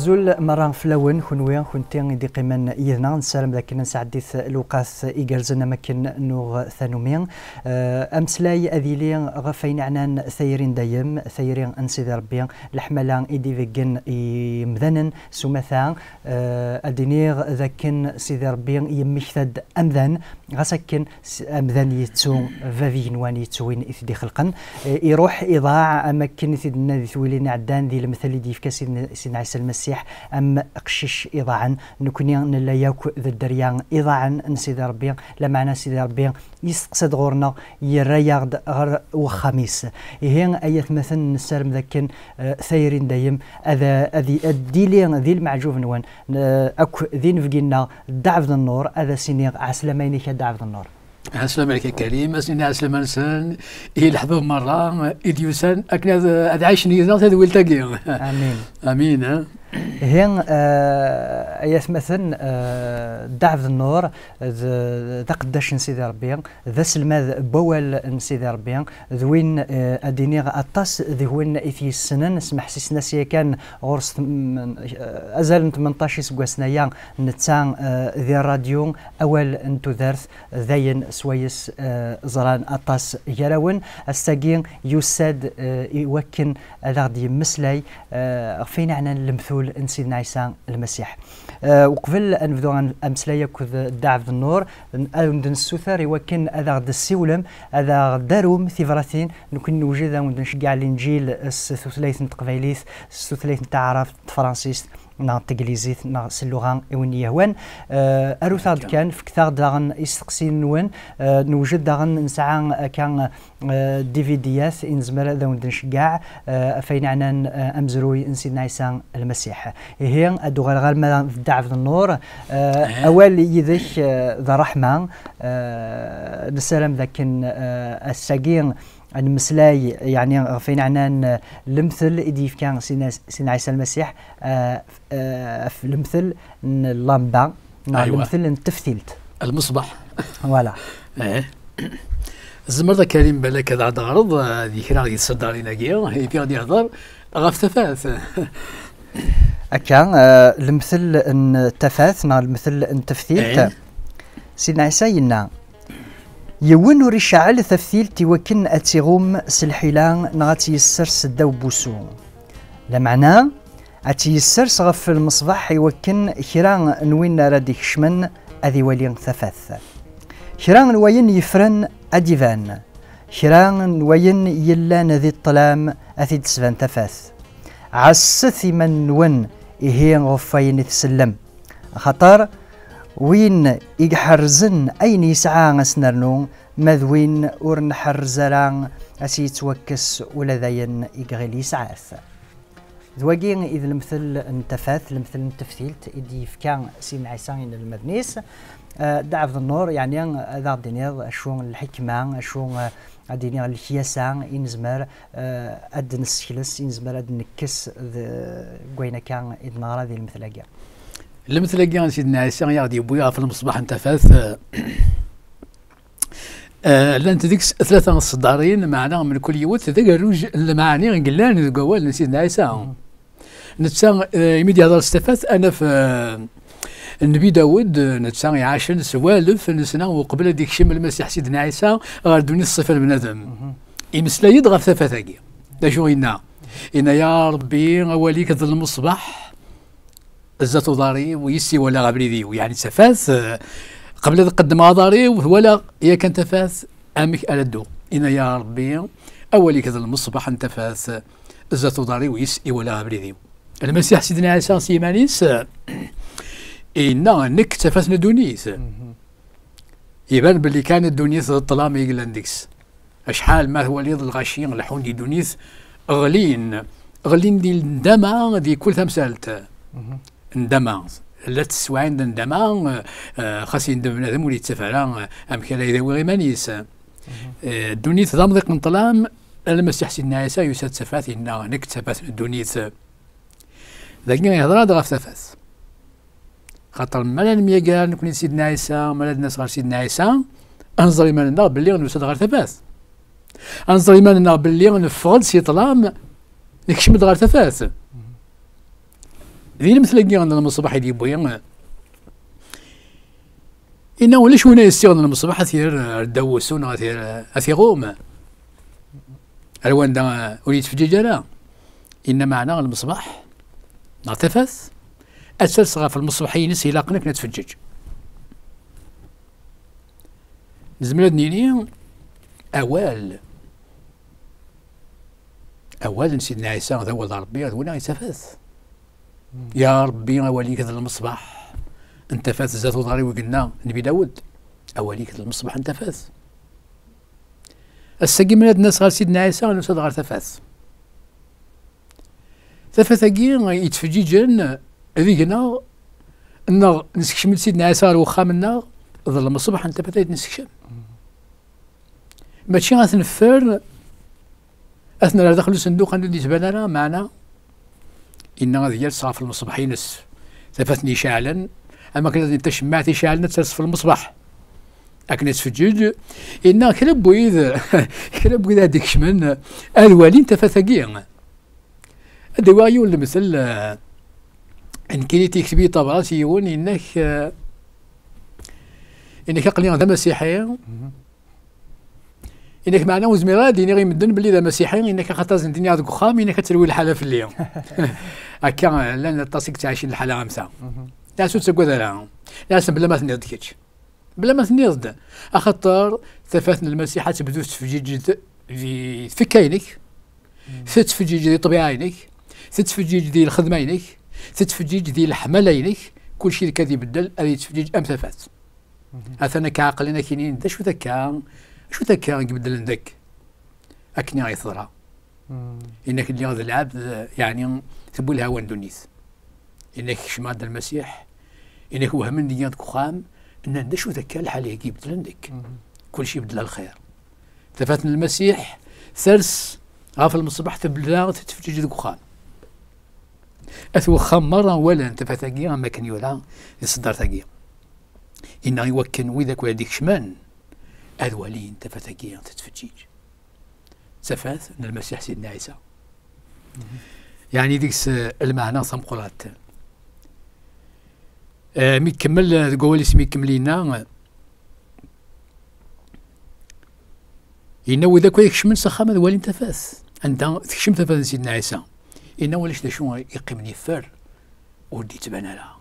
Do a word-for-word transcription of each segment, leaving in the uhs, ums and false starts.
Azul merra fell-awen, kunwi, kunti i d-iqqimen yid-neɣ, nessaram d akken ad nesɛeddi lewqat igerrzen am akken nuɣ tanumi. Eh, ameslay ad yili ɣef wayen iɛnan tayri n dayem, tayri n Sidi Ṛebbi, leḥmala i d-ibeggen i yimdanen s umata. Eh, ad d-iniɣ d akken Sidi Ṛebbi yemmekta-d amdan, ɣas akken s-, amdan yettu bab igenwan, yettu win i t-id-ixelqen. Eh, iruḥ, iḍaɛ, am akken i t-id-nenna di twilin iɛeddan, di lemtel i d-yefka Sidna, Sidna Ɛisa Lmasiḥ, am qcic iḍaɛen. Nekni nella yakk d dderya iḍaɛen n Sidi Ṛebbi, lameɛna Sidi Ṛebbi yesteqsa-d ɣur-neɣ, yerra-yaɣ-d ɣer wexxam-is. Ihi, ay atmaten, nessarem d akken, eh, tayri n dayem ad, ad, ad d-tili di lmeɛǧub-nwen, eh, akk d inebgi-nneɣ Dda Ɛebd Nnur, ad as-iniɣ ɛeslama-inek a Dda Ɛebd Nnur. Ɛeslama-inek a Karim, ad s-nini ɛeslama-nsen i leḥbab merra i d-yusan akken ad, ad ɛicen yid-neɣ tadwilt-agi. Amin. Amin, eh? Ihi, eh, ay atmaten, eh, Dda Ɛebd Nnur d, d aqeddac n Sidi Ṛebbi, d aselmad n wawal n Sidi Ṛebbi, d win, eh, ad d-iniɣ aṭas deg-wen i t-yessnen, smeḥsisen-as yakan ɣur-s tem-, eh, azal n tmenṭac iseggasen aya, netta, eh, di ṛṛadyu Awal n Tudert, d ayen swayes, eh, ẓran aṭas gar-awen. Ass-agi yusa-d, eh, i wakken ad aɣ-d-yemmeslay, eh, ɣef wayen ɛnan lemtul n Sidna Ɛisa Lmasiḥ. Eh, uqbel ad nebdu am-, ameslay akked Dda Ɛebd Nnur, n-, ad wen-d-nessuter i wakken ad aɣ-d-tessiwlem, ad aɣ-d-tarum tibratin. Nekni newjed ad wen-d-nceggeɛ Linǧil s tutlayt n teqbaylit, s tutlayt n taɛrabt, tefransist, neɣ n teglizit, neɣ s lluɣa i wen-yehwan. Eh, arut-aɣ-d kan, fket-aɣ-d daɣen isteqsiyen-nwen. Eh, newjed daɣen nesɛa akka, eh, D V D-yat i nezmer ad awen-d-nceggeɛ, eh, ɣef wayen ɛnan, eh, amezruy n Sidna Ɛisa Lmasiḥ. Ihi, ad d-uɣaleɣ arma d Dda Ɛebd Nnur. Eh, awal yid-k, eh, d ṛṛeḥma. Eh, nessaram d akken, eh, ass-agi ad nemmeslay, yeɛni, ɣef wayen ɛnan, eh, lemtel i d-yefka Sidna, Sidna Ɛisa Lmasiḥ, eh, f-, eh, ɣef lemtel n llamba, neɣ lemtel n teftilt. Lmeṣbaḥ. Voilà. Eh. Tzemreḍ a Karim, balak ad aɣ-d-teɣreḍ, eh, di kra deg tseddarin-agi, i d-ihder ɣef tafat. Akka, eh, lemtel n tafat, neɣ lemtel n teftilt. Eh. Sidna Ɛisa yenna, yiwen ur iceɛɛel taftilt i wakken ad tt-iɣum s lḥila neɣ ad tt-yessers ddaw n wusu. Lameɛna, ad tt-yessers ɣef lmeṣbaḥ i wakken kra n win ara d-ikecmen ad iwali tafat. Kra n wayen yeffren ad d-iban. Kra n wayen yellan di ṭṭlam ad t-id-tesban tafat. Ɛasset iman-nwen, ihi, ɣef wayen i tsellem. Axaṭer win i iḥerrzen ayen yesɛa ad s-nernu, ma d win ur nḥerrez ara ad s-yettwakkes ula d ayen i iɣil yesɛa-t. D wagi i d lemtel n tafat, lemtel n teftilt i d-yefka Sidna Ɛisa i yinelmaden-is. Eh, Dda Ɛebd Nnur, yeɛni ad aɣ-d-tiniḍ acu n lḥikma, acu, eh, ad d-iniɣ lekyasa i nezmer, eh, ad d-nessekles, i nezmer ad d-nekkes deg wayen akka i d-neɣra di lemtel-agi. Lemtel-agi n Sidna Ɛisa i aɣ-d-yewwi ɣef lmeṣbaḥ n tafat, eh, eh, llant deg-s tlata n tseddarin, meɛna mkul yiwet d agerruj n lmeɛani i yellan deg wawal n Sidna Ɛisa. Netta, eh, imi d-yehder s tafat, ad naf, eh, Nnbi Dawed, eh, netta iɛacen s walef n sna uqbel ad ikcem Lmasiḥ Sidna Ɛisa ɣer ddunit ṣṣifa n bnadem. Imeslay-d ɣef tafat-agi. D acu yenna? Yenna: "Ya Ṛebbi, awal-ik d lmeṣbaḥ, zdat uḍar-iw, yis-i walaɣ abrid-iw." Yeɛni d tafat, eh, qbel ad qeddmeɣ aḍar-iw, walaɣ yakan tafat, amek ara dduɣ. Yenna: "Ya Ṛebbi, awal-ik d lmeṣbaḥ n tafat, zdat uḍar-iw, yis-i walaɣ abrid-iw." Lmasiḥ Sidna Ɛisa s yiman-is, eh, yenna: "Nekk d tafat n ddunit." Iban belli kan ddunit d ṭṭlam i yellan deg-s. Acḥal ma twaliḍ lɣaci leḥḥun di ddunit, ɣlin, ɣlin di ndama di kul tamsalt. Ndama, llant teswiɛin d ndama, eh, xas yendem bnadem ur yettaf ara, eh, amek ara idawi iman-is. Eh, ddunit d amḍiq n ṭṭlam, Lmasiḥ Sidna Ɛisa yusa-d d tafat, yenna: "Nekk d tafat n ddunit." Dagi ihder-d ɣef tafat. Xaṭer mi ara nemyager nekni d Sidna Ɛisa, mi ara d-nas ɣer Sidna Ɛisa, ad nẓer iman-nneɣ belli nusa-d ɣer tafat. Ad nẓer iman-nneɣ belli neffeɣ-d si ṭṭlam, nekcem-d ɣer tafat. Di lemtel-agi n lmeṣbaḥ i d-yewwi, inna ulac win ara yessiɣen lmeṣbaḥ ad t-yerr ar ddaw wusu neɣ ad t-yerr, ad t-iɣum ar wanda ur yettfeǧǧiǧ ara. Inna meɛna lmeṣbaḥ neɣ tafat ad ters ɣef lmeṣbaḥ-ines ilaqen akken ad tfeǧǧeǧ. Nezmer ad nini awal, awal n Sidna Ɛisa d awal n Ṛebbi, d winna i d tafat. Ya Ṛebbi, awal-ik d lmeṣbaḥ n tafat zdat uḍar-iw, i yenna Nnbi Dawed, awal-ik d lmeṣbaḥ n tafat. Ass-agi mi ara d-nas ɣer Sidna Ɛisa, nusa-d ɣer tafat. Tafat-agi yettfeǧǧiǧen deg-neɣ, neɣ nessekcem-d Sidna Ɛisa ɣer wexxam-nneɣ, d lmeṣbaḥ n tafat ay d-nessekcem. Mačči ad t-neffer, ad t-nerr daxel usenduq anda ur d-yettban ara, meɛna inna ad yers ɣef lmeṣbaḥ-ines tafat-nni iceɛlen, am akken ad nini tacemmaɛt iceɛlen ad ters ɣef lmeṣbaḥ akken ad tfeǧǧeǧ. Inna kra n wid, kra n wid ad d-ikecmen ad walin tafat-agi. Ad d-awiɣ yiwen lemtel, eh, nekkini t-yekteb-iyi ṭṭabɛa s yiwen, inna-k, eh, inna-k aql-i d amasiḥi. Inna-k meɛna ur zmireɣ ad d-iniɣ i medden belli d amasiḥi, inna-k axaṭer ad iniɣ deg uxxam, inna-k ad terwi lḥala fell-i. Akka, llan aṭas i yettɛicin lḥala am ta. Nniɣ-as ur ttaggad ara. Nniɣ-as bla ma tenniḍ-d kečč. Bla ma tenniḍ-d. Axaṭer tafat n Lmasiḥ ad tebdu tettfeǧǧiǧ di tfekka-inek, tettfeǧǧiǧ di ṭṭbiɛa-inek, tettfeǧǧiǧ di lxedma-inek, tettfeǧǧiǧ di leḥmala-inek, kulci deg ad ibeddel, ad yettfeǧǧiǧ am tafat. Atan akka ɛeqlen ak-inin, d acu-t akka, acu-t akka i ibeddlen deg? Akken i teḍra. Inak lliɣ d lɛebd, yeɛni tewwi lhawa n ddunit. Inak kecmeɣ-d Lmasiḥ, inak wehmen deg-i deg uxxam, nnan d acu-t akka lḥal-agi ibeddlen deg? Kulci ibeddel lxir. Tafat n Lmasiḥ ters ɣef lmeṣbaḥ, tebda tettfeǧǧiǧ deg uxxam. At wexxam merra walan tafat-agi am akken yura di tseddart-agi. Inna i wakken wid akk ara d-ikecmen ad walin tafat-agi tettfeǧǧiǧ. D tafat n Lmasiḥ Sidna Ɛisa. Yeɛni deg-s, eh, lmeɛna tameqqrant. Eh, mi ikemmel, eh, deg wawal-is mi ikemmel yenna, eh, yenna wid akk ay ikecmen s axxam ad walin tafat. Anda tekcem tafat n Sidna Ɛisa, yenna ulac d acu yeqqimen yeffer, ur d-yettban ara.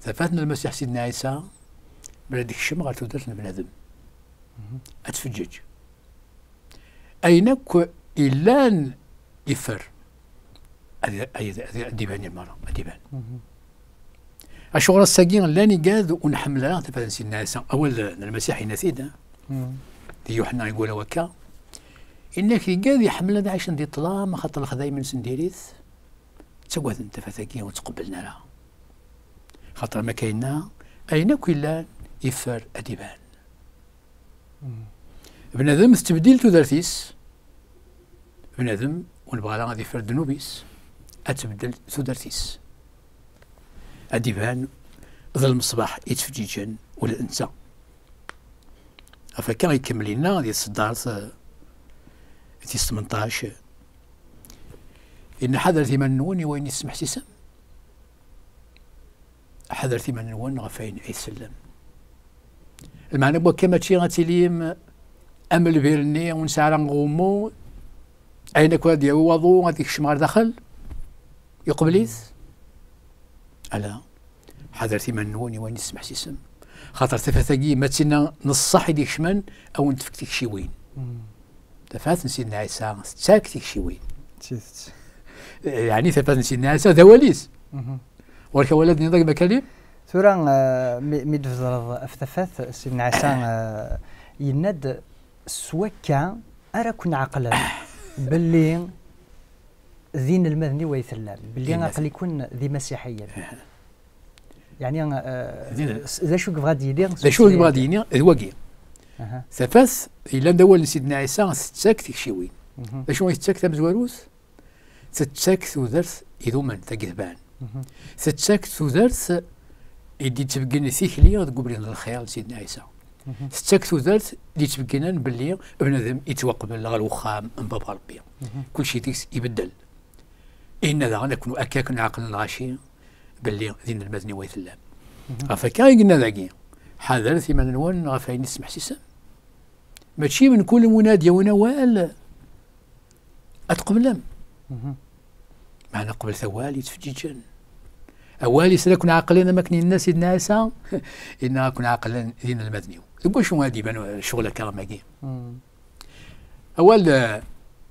Tafat n Lmasiḥ Sidna Ɛisa, mi ara d-tekcem ɣer tudert n bnadem, ad tfeǧǧeǧ. Ayen akk illan iffer. Ad, ad, ad, ad d-iban i merra, ad d-iban. Acuɣer ass-agi llan igad ur nḥemmel ara tafat n Sidna Ɛisa? Awal n Lmasiḥ yenna-t-id, eh? Di Yuḥenna iwala wakka. Inna-k igad iḥemmel ad ɛicen di ṭṭlam, axaṭer lexdayem-nsen diri-t. Ttagaden tafat-agi ur ttqebblen ara. Xaṭer ma akka yenna, ayen akk illan iffer ad d-iban. Bnadem tettbeddil tudert-is. Bnadem ur nebɣa ara ad iffer ddnub-is, ad tbeddel tudert-is. Ad d-iban d lmeṣbaḥ yettfeǧǧiǧen ula d netta. Ɣef akka ikemmel yenna di tseddart, eh, tis tmenṭac, yenna ḥadret iman-nwen i wayen i tesmeḥsisem. Ḥadret iman-nwen ɣef wayen ay tsellem. Lmeɛna n wakka mačči ad tilim am lbir-nni ur nesɛi ara aɣummu, ayen akk ad d-yawi waḍu ad ikcem ɣer daxel, yeqbel-it. Ala, ḥadret iman-nwen i wayen i tesmeḥsisem. Xaṭer tafat-agi, ma d tinna n ṣṣeḥ i d-ikecmen, ad wen-tefk tikciwin. Tafat n Sidna Ɛisa tettak tikciwin. D tidet. Yeɛni tafat n Sidna Ɛisa d awal-is. Ɣur-k awal ad d-tiniḍ a gma Kalim? Tura, eh, mi, mi d-tbedreḍ ɣef tafat, Sidna Ɛisa, eh, yenna-d, s wakka ara ken-ɛeqlen belli d inelmaden-iw ay tellam, belli aql-iken d imasiḥiyen. Yeɛni, eh, d acu i yebɣa ad d-yini? D acu i yebɣa ad d-yini? D wagi. Tafat, yellan d awal n Sidna Ɛisa, tettak tikciwin. D acu i tettak tamezwarut? Tettak tudert idumen, tagedban. Tettak tudert i d-yettbeggilen tikli deg ubrid n lxir n Sidna Ɛisa. Tettak tudert d-yettbegginen belli bnadem yettwaqbel ɣer wexxam n Baba Ṛebbi. Kulci deg-s ibeddel. Inna daɣen akken akka akken ɛeqlen lɣaci belli d inelmaden-iw ay tellam. Ɣef akka i yenna dagi, ḥadret iman-nwen ɣef ayen i tesmeḥsisem. Mačči mkul win ad d-yawin awal ad tqeblem. Meɛna qeblet awal yettfeǧǧiǧen. Awal yesla akken ɛeqlen am akken yenna Sidna Ɛisa, yenna akken ɛeqlen d inelmaden-iw. Deg wacu ad d-iban ccɣel akka am wagi? Awal, eh,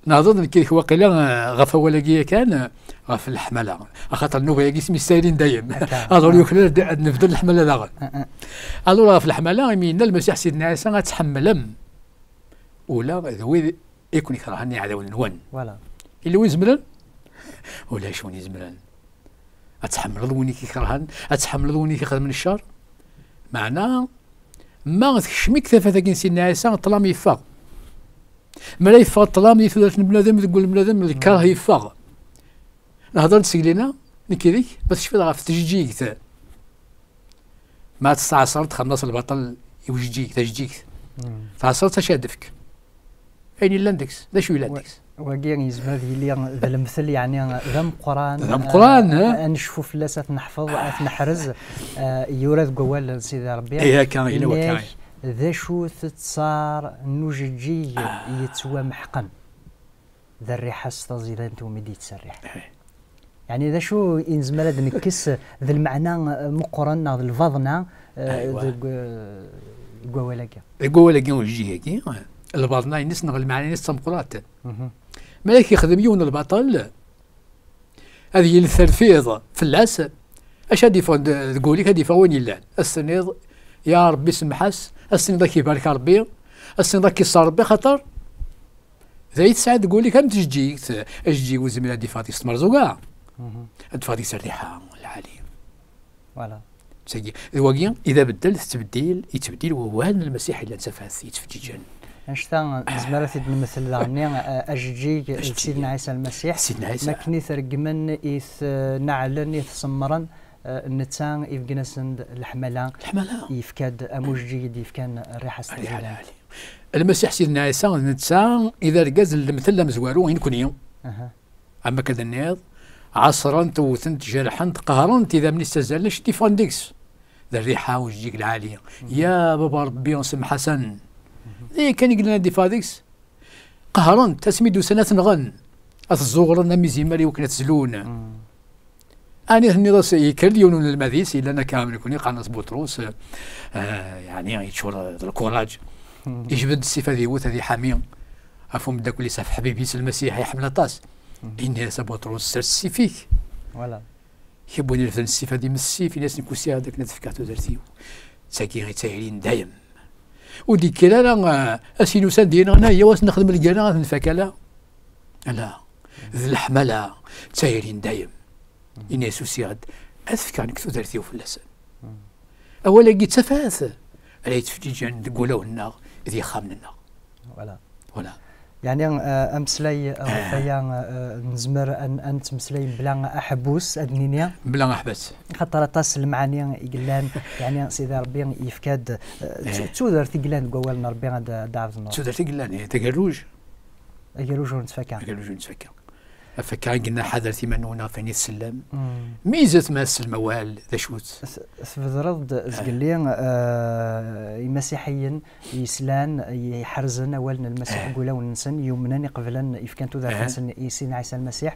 nehḍer-d nekk d-ik waqila, eh, ɣef awal-agi yakan, eh, ɣef leḥmala. Axaṭer nnuba-agi isem-is tayri n dayem. Aḍur yuklal ad, ad nebdel leḥmala daɣen. Aḍur ɣef leḥmala, imi yenna Lmasiḥ Sidna Ɛisa ad tḥemmlem ula d wid i ken-ikerhen iɛdawen-nwen. Yella win izemren? Ulac win izemren. Ad tḥemmleḍ win i k-ikerhen, ad tḥemmleḍ win i k-ixedmen ccer. Meɛna, ma tekcem-ik tafat-agi n Sidna Ɛisa, ṭṭlam yeffeɣ. Mi ara yeffeɣ ṭṭlam di tudert n bnadem, deg wul n bnadem, lkerh yeffeɣ. Nehder-d seg lina, nekk yid-k, ma tecfiḍ ɣef tjeǧǧigt. Ma testɛeṣreḍ, txedmeḍ-as lbaṭel i ujeǧǧig, tajeǧǧigt. Tɛeṣreḍ acu ad d-tefk? Ayen yellan deg-s, d acu yellan deg-s? Wagi yezmer ad yili d lemtel, yeɛni d ameqqran. D ameqqran, eh? Ad necfu fell-as, ad t-neḥfeḍ, ad t-neḥrez, eh, yura deg wawal n Sidi Ṛebbi. Ihi akka, yella wakka. Yenna-k, d acu-t ttṣar n ujeǧǧig yettwameḥqen? D rriḥa-s taẓidant umi d-yettserriḥ. Yeɛni d acu i nezmer ad nekkes d lmeɛna, eh, meqqren neɣ d lbaḍna, eh, deg, eh, deg wawal-agi? Deg wawal-agi, ujeǧǧig-agi, lbaḍna-ines neɣ lmeɛna-ines d tameqqrant. Mi ara k-yexdem yiwen lbaṭel, ad yili terfiḍ fell-as, acu ad d-yeffɣen d-, deg wul-ik, ad d-yeffeɣ wayen yellan. Ad s-tiniḍ, ya Ṛebbi semmeḥ-as, ad s-tiniḍ ad k-ibarek Ṛebbi, ad s-tiniḍ ad k-iṣṣer Ṛebbi, xaṭer d ayen tesɛiḍ deg wul-ik am tjeǧǧigt, ajeǧǧig ur zmireɣ ad d-iffeɣ deg-s tmerẓuga. Ad d-teffeɣ deg-s rriḥa lɛali. Voilà. Tagi, d wagi i d abeddel, tettbeddil, yettbeddil wawal n Lmasiḥ yellan d tafat yettfeǧǧiǧen. Annect-a nezmer ad t-id-nemtel daɣen-nni, eh, ajeǧǧig d Sidna Ɛisa Lmasiḥ. Sidna Ɛisa. Makken i t-reggmen, i t-neɛlen, i t-semmren, eh, netta i ibeggen-asen-d leḥmala. Leḥmala. Yefka-d am ujeǧǧig i d-yefkan rriḥa-s taẓidant. Lmasiḥ Sidna Ɛisa d netta i d argaz n lemtel amezwaru i nekni. Am akka d-tenniḍ, ɛeṣrent, wtent, jerḥent, qehrent idammen-is ttazzalen, acu d-iffɣen deg-s? D rriḥa ujeǧǧig lɛali. Ya baba Ṛebbi, semmeḥ-asen. D aya kan i yellan ad d-iffeɣ deg-s. Qehrent, asmi d-usan ad t-nɣen, ad t-zzuɣren am izimer i wakken ad t-zlun. Ɛni tenniḍ-as, yekker-d yiwen n unelmad-is, yellan akka am nekni, qqaren-as Buṭrus, eh, yeɛni yeččur d lkuraǧ. Yejbed ssif ad iwet, ad iḥami ɣef umeddakel-is, ɣef ḥbib-is Lmasiḥ, iḥemmel aṭas. Yenna-yas a Buṭrus, sers ssif-ik. Voilà. Kra n win irefden ssif ad immet ssif, yenna-yas nekk usiɣ-d akken ad fkeɣ tudert-iw. D tagi i d tayri n dayem. Ur d-yekkir ara, eh, ass-inu usan-d yenna, yaw ad nexdem lgirra ad nfak, ala. Ala. D leḥmala, d tayri n dayem. Yenna-yas usiɣ-d ad fkeɣ nekk tudert-iw fell-asen. Awal-agi d tafat ara yettfeǧǧiǧen deg wulawen-nneɣ, d yixxamen-nneɣ. Voilà. Voilà. Yeɛni, eh, ameslay ɣef waya, eh, nezmer ad, ad nettmeslay mebla aḥebbus, ad nini. Mebla aḥebbus. Xaṭer aṭas n lemɛani i yellan, yeɛni Sidi Ṛebbi yefka-d, eh, d tu-, d tudert i yellan deg wawal n Ṛebbi ad, ad d-ɛawden. D tudert i yellan, eh, d agerruj. Agerruj ur nettfaka. Agerruj ur nettfaka. Ɣef akka i yenna ḥadret iman-nwen ɣef wayen i tsellem. Mizet ma tsellem awal, d acu-tt? T-, tbedreḍ-d zgelli, eh, imasiḥiyen yeslan, yeḥrzen awal n Lmasiḥ deg wulawen-nsen, yumnen, iqeblen, yefkan tudert-nsen i Sidna Ɛisa Lmasiḥ.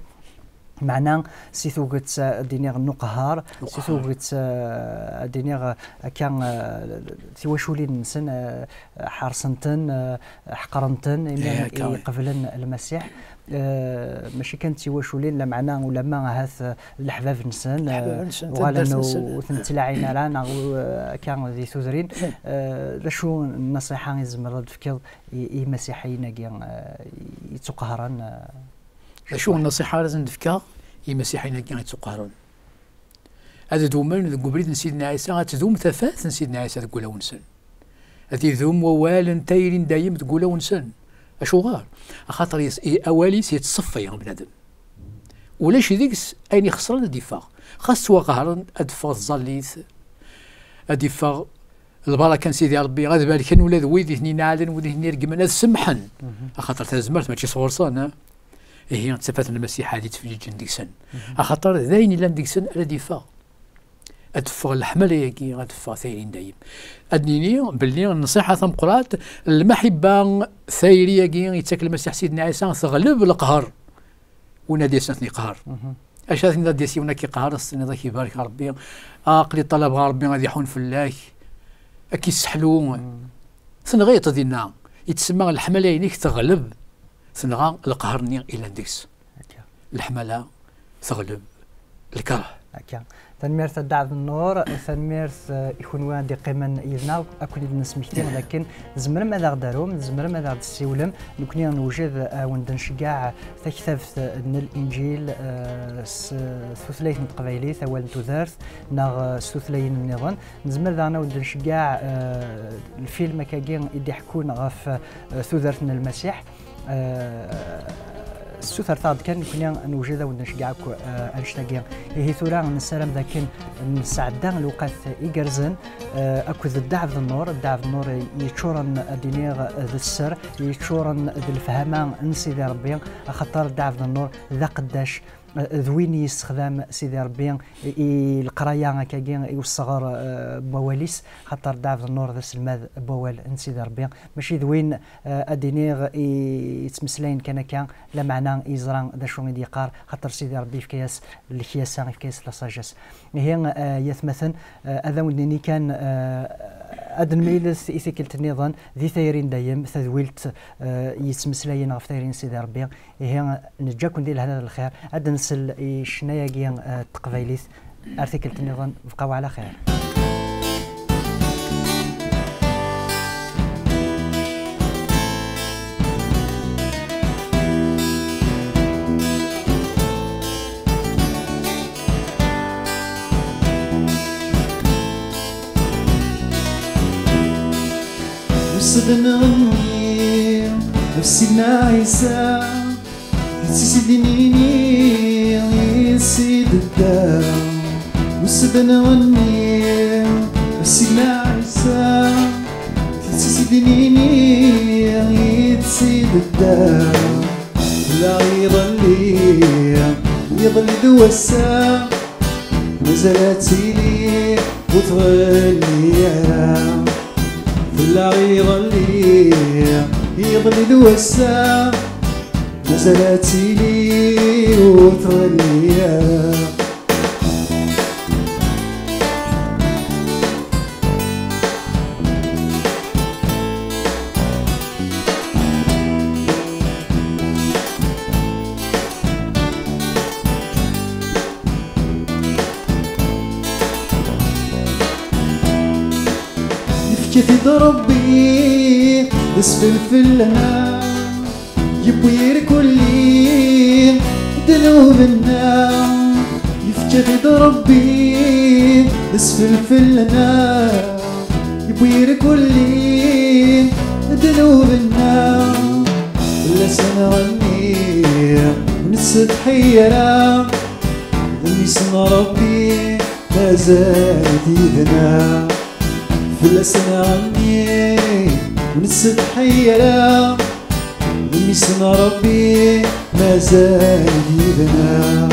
Meɛna si tuget, eh, ad d-iniɣ n uqehhar, si tuget, eh, ad d-iniɣ, eh, akka, eh, tiwaculin-nsen, eh, ḥeṛsen-ten, eh, ḥeqren-ten, imi i qeblen Lmasiḥ. Eh, mačči kan d tiwaculin, lameɛna ulamma ahat, eh, d leḥbab-nsen, eh, uɣalen ur ten-ttlaɛin ara, neɣ, eh, akka di tudrin. Eh, d acu n nnṣiḥa i tzemreḍ ad d-tefkeḍ i, i yimasiḥiyen-agi, eh, yettuqehren, eh? D acu n nnṣiḥa ara sen-d-fkeɣ i yimasiḥiyen-agi yettuqehren? Ad dumen deg ubrid n Sidna Ɛisa, ad tdum tafat n Sidna Ɛisa deg wulawen-nsen. Ad idum wawal n tayri n dayem deg wulawen-nsen. Acuɣer? Axaṭer yes-, i, awal-is yettṣeffi bnadem. Ulac deg-s ayen ixeṣren ad d-iffeɣ. Xas ttwaqehren, ad d-teffeɣ tẓallit, ad d-iffeɣ lbaraka n Sidi Ṛebbi, ad barken ula d wid i ten-ineɛlen, wid i ten-ireggmen, ad semmḥen. Axaṭer tazmert mačči sɣur-sen, eh? Ihi, d tafat n Lmasiḥ ad yettfeǧǧiǧen deg-sen. Axaṭer d ayen yellan deg-sen ara d-yeffeɣ. Ad teffeɣ leḥmala-agi, ad teffeɣ tayri n dayem. Ad nini belli nnṣiḥa tameqqrant, lmaḥibba, tayri-agi yettak Lmasiḥ Sidna Ɛisa, teɣleb leqher. Win ad yasen ad ten-iqher. Acu ad tiniḍ, ad d-yas yiwen ad k-iqher, ad s-tiniḍ ad k-ibarek Ṛebbi, aql-i ṭṭalabeɣ Ṛebbi ad iḥun fell-ak, ad k-isseḥlu. Tenɣiḍ dinna, yettsemma leḥmala-inek teɣleb, tenɣa leqher-nni yellan deg-s. Akka. Leḥmala teɣleb lkeṛh. Akka. Tanemmirt a Dda Ɛebdennur, tanemmirt, eh, i kunwi ad d-iqqimen yid-neɣ, ad ken-id-nesmekti d akken tzemrem ad aɣ-d-tarum, tzemrem ad aɣ-d-tessiwlem. Nekni newjed, eh, ad wen-d-nceggeɛ taktabt n Linǧil, eh, s tutlayt n teqbaylit, awal n tudert, neɣ, eh, s tutlayin nniḍen. Nezmer daɣen ad wen-d-nceggeɛ, eh, lfilm akkagi i d-iḥekkun ɣef, eh, tudert n Lmasiḥ. Eh, ssuter-aɣ-d kan, nekni newjed ad wen-d-nceggeɛ akk, eh, annect-agi. Ihi tura nessaram d akken nesɛedda lewqat igerrzen, eh, akked Dda Ɛebdennur, Dda Ɛebdennur yeččuren, ad d-iniɣ, d sser, yeččuren d lefhama n Sidi Ṛebbi, axaṭer Dda Ɛebdennur d aqeddac, eh, d win yessexdam Sidi Ṛebbi i leqraya akkagi i usɣer, eh, n wawal-is, xaṭer Dda Ɛebdennur d aselmad n wawal n Sidi Ṛebbi, mačči d win, eh, ad d-iniɣ i yettmeslayen kan akka, lameɛna yeẓra d acu i d-yeqqar, xaṭer Sidi Ṛebbi yefka-yas lekyasa, yefka-yas la sagesse. Ihi, eh, yatmaten, eh, ad awen-d-nini kan, eh, ad nemlilet i tikkelt nniḍen di tayri n dayem, tadwilt, eh, yettmeslayen ɣef tayri n Sidi Ṛebbi. Ihi, neǧǧa-ken di lehna d lxir. Ad nsel i ccna-agi, eh, n teqbaylit. Ar tikkelt nniḍen, bqaw ɛla xir. Used nɣenni ɣef Sidna Ɛisa, d tisidinin i s-idedda. Used nɣenni ɣef Sidna Ɛisa, d tisidinin i s-idedda. Fell-a iḍelli, iḍelli d wass-a, mazal ad tili ur tɣelli ara. Fell-a iḍelli, iḍelli d wass-a, mazal ad tili ur tɣelli ara. Yefka-t-id Ṛebbi d asfel fell-aneɣ, yewwi irkelli ddnub-nneɣ. Yefka-t-id Ṛebbi d asfel fell-aneɣ, yewwi irkelli ddnub-nneɣ. Fell-as ad nɣenni ur nessetḥi ara, d mmi-s n Ṛebbi mazal yid-neɣ. Fell-as ad nɣenni ur nessetḥi ara, d mmi-s n Ṛebbi mazal yid-neɣ.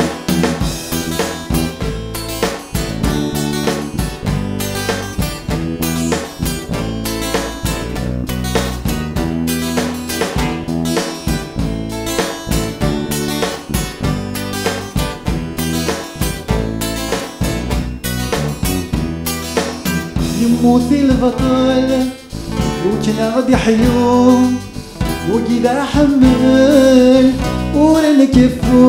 Yemmut i lbaṭel, iwakken ad iḥyu, wagi d aḥemmel ur nkeffu.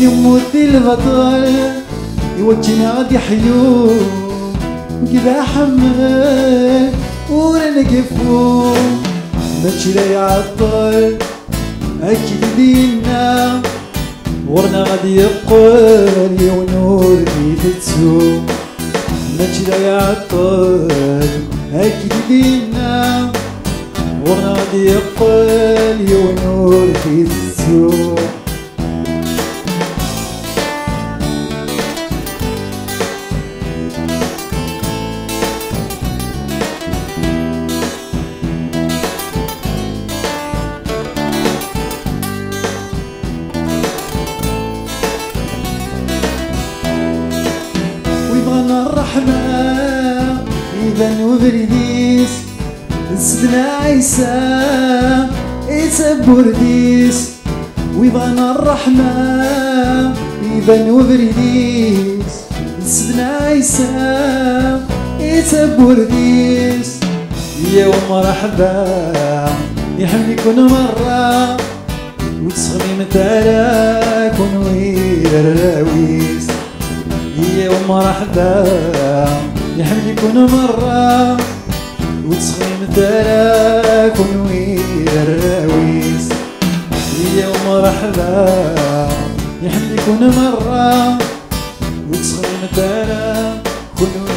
Yemmut i lbaṭel, iwakken ad iḥyu, wagi d aḥemmel ur nkeffu. Mačči la iɛeṭṭel, akken i d-yenna, ɣur-neɣ ad yeqqel yiwen ur d-itettu. Mačči la iɛeṭṭel, akken i d-yenna, ɣur-neɣ ad yeqqel yiwen ur d-itettu. Sidna Ɛisa i tawwurt-is, wi bɣan ṛṛeḥma iban ubrid-is. Sidna Ɛisa i tawwurt-is. Yyaw mṛeḥba, iḥemmel-iken meṛṛa. Ur ttxemmimet ara kunwi d arraw-is. Yyaw mṛeḥba, iḥemmel-iken meṛṛa. Ur ttxemmimet ara kunwi d arraw-is. Yyaw mṛeḥba, iḥemmel-iken meṛṛa. Ur ttxemmimet ara kunwi